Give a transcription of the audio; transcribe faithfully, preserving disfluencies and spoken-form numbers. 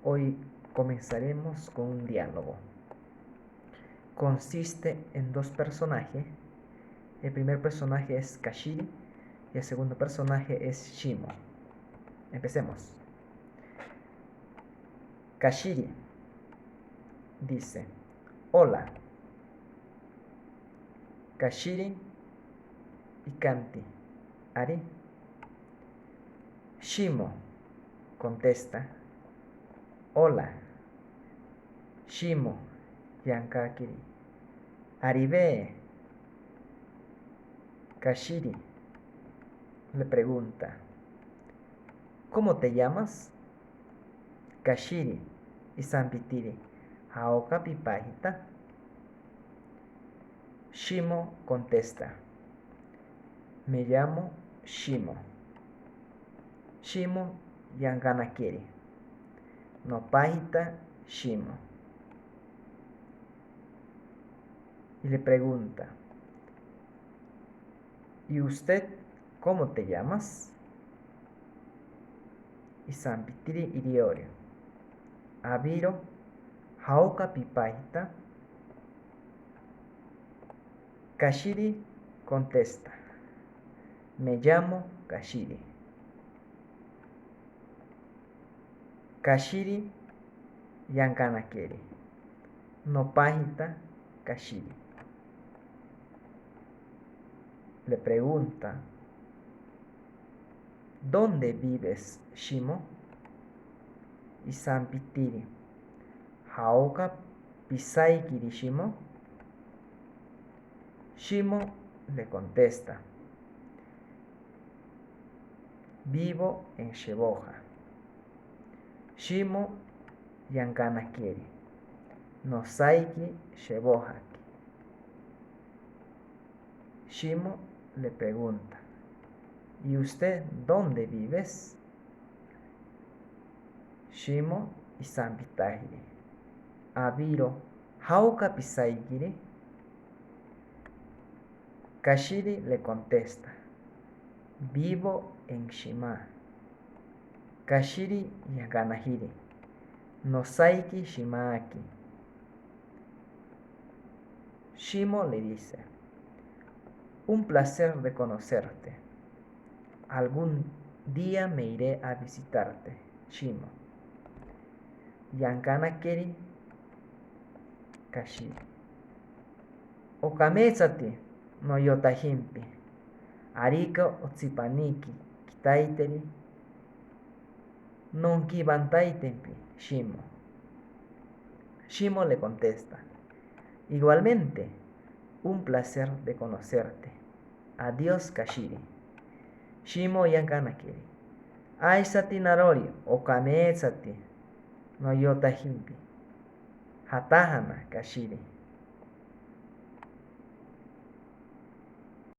Hoy comenzaremos con un diálogo. Consiste en dos personajes. El primer personaje es Kashiri y el segundo personaje es Shimo. Empecemos. Kashiri dice: "Hola." Kashiri, ikánti ari. Shimo contesta: "Hola." Shimo, yankákiri: "Arive." Kashiri le pregunta: "¿Cómo te llamas?" Kashiri, isampitiri: "Haóka pipahita?" Shimo contesta: "Me llamo Shimo." Shimo, yankanakiri: "Nopahita Shimo." Y le pregunta: "¿Y usted cómo te llamas?" Isampitiri iriori: "Awiro, haóka pipahita?" Kashiri contesta: "Me llamo Kashiri." Kashiri, yankanakiri: "Nopahita Kashiri?" Le pregunta: "¿Dónde vives, Shimo?" Isampitiri: "Haóka pisaikiri, Shimo?" Shimo le contesta: "Vivo en Sheboha." Shimo, yankanakiri: "Nosaiki Shebohaki." Shimo le pregunta: "¿Y usted dónde vives?" Shimo, isampitahiri: "Awiro, haóka pisaikiri?" Kashiri le contesta: "Vivo en Shima." Kashiri, yankanahiri: "Nosaiki Shimaaki." Shimo le dice: "Un placer de conocerte. Algún día me iré a visitarte, Shimo." Yankanakiri Kashiri: "Okametsati noyotahimpi. Arika otsipaniki kitaiteri, nonkiwantaitempi, Shimo." Shimo le contesta: "Igualmente, un placer de conocerte. Adiós, Kashiri." Shimo, yankanakiri: "Aisati narori, okametsati noyotahimpi. Hatahana, Kashiri."